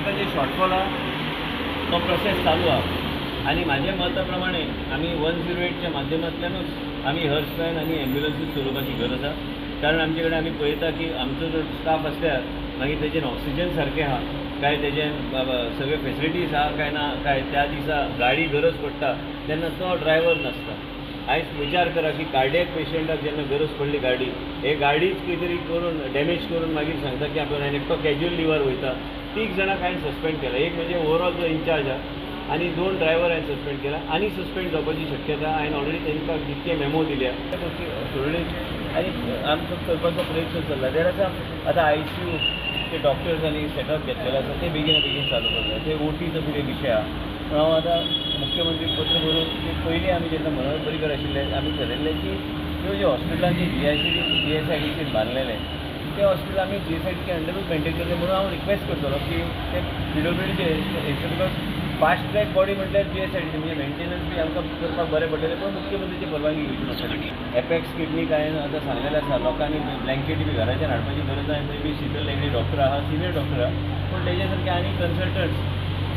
आमकां जे शॉर्टफॉल आहा तो प्रोसेस चालू आहा आनी म्हाज्या मता प्रमाणे आमी 108च्या माध्यमांतल्यानूच आमी हर्स वॅन आनी एम्ब्युलन्सूच चलोवपाची गरज आहा. कारण आमचे कडेन आमी पळयता की आमचो जो स्टाफ आसल्यार मागीर तेजेर ऑक्सिजन सारकें आहा काय, तेजें सगळे फेसिलिटीज आहा काय ना, काय त्या दिसा गाडी गरज पडटा तेन्ना तो ड्रायव्हर नासता. आयज विचार करा की कार्डियक पेशंटाक जेन्ना गरज पडली गाडी, हे गाडीच कितें तरी करून डॅमेज करून मागीर सांगता की आपण एकटो कॅज्युअल लिव्हार वयता. 3 जाणांक हांवें सस्पेंड केला, एक म्हणजे ओवरऑल जो इन्चार्ज आहा आनी 2 ड्रायव्हर हांवें सस्पेंड केला आनी सस्पेंड जावपाची शक्यता हांवें ऑलरेडी तांकां जितके मेमो दिल्या त्या गोश्टी सोडली आनी आमचो करपाचो प्रयत्न चल्ला. तर आतां ICU ते डॉक्टर्स आनी सेटअप घेतलेले आसा ते बेगीन बेगीन चालू करूं जाय. ते OTचो कितें विशय आहा पूण हांव आतां मुख्यमंत्री पत्र बरोवन की पयलीं आमी जेन्ना मनोहर पर्रीकर आशिल्ले आमी ठरयल्लें की त्यो ज्यो हॉस्पिटलांचे GSIDC बांदलेले ते हॉस्पिटल आमी GSIDC अंडरूच मेंटेन करचें म्हणून हांव रिक्वेस्ट करतलो की ते PWDचे because fast track body म्हटल्यार GSIDC म्हणजे मेंटेनन्स बी आमकां करपाक बरें पडटलें, पूण मुख्यमंत्रीची परवानगी घेवची पडटली. एपेक्स किडनीक हांवें आतां सांगलेलें आसा लोकांनी ब्लँकेट बी घराच्यान हाडपाची गरज ना. थंय बी शीतल लेगडी डॉक्टर आहा, सिनियर डॉक्टर आहा, पूण तेजे सारके आनी कन्सल्टंट्स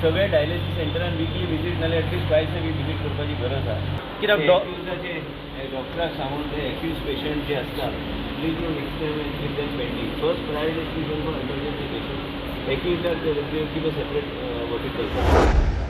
सगळे डायलिसीस सेंटरान विकली विजीट नाल्यार at least twice a week visit करपाची गरज आहा. कित्याक एक्युजाचे डॉक्टराक सांगून ते एक्यूज पेशंट जे आसता please don't experiment with them pending. First priority is given for emergency patient. एक्युजाक keep a separate what it.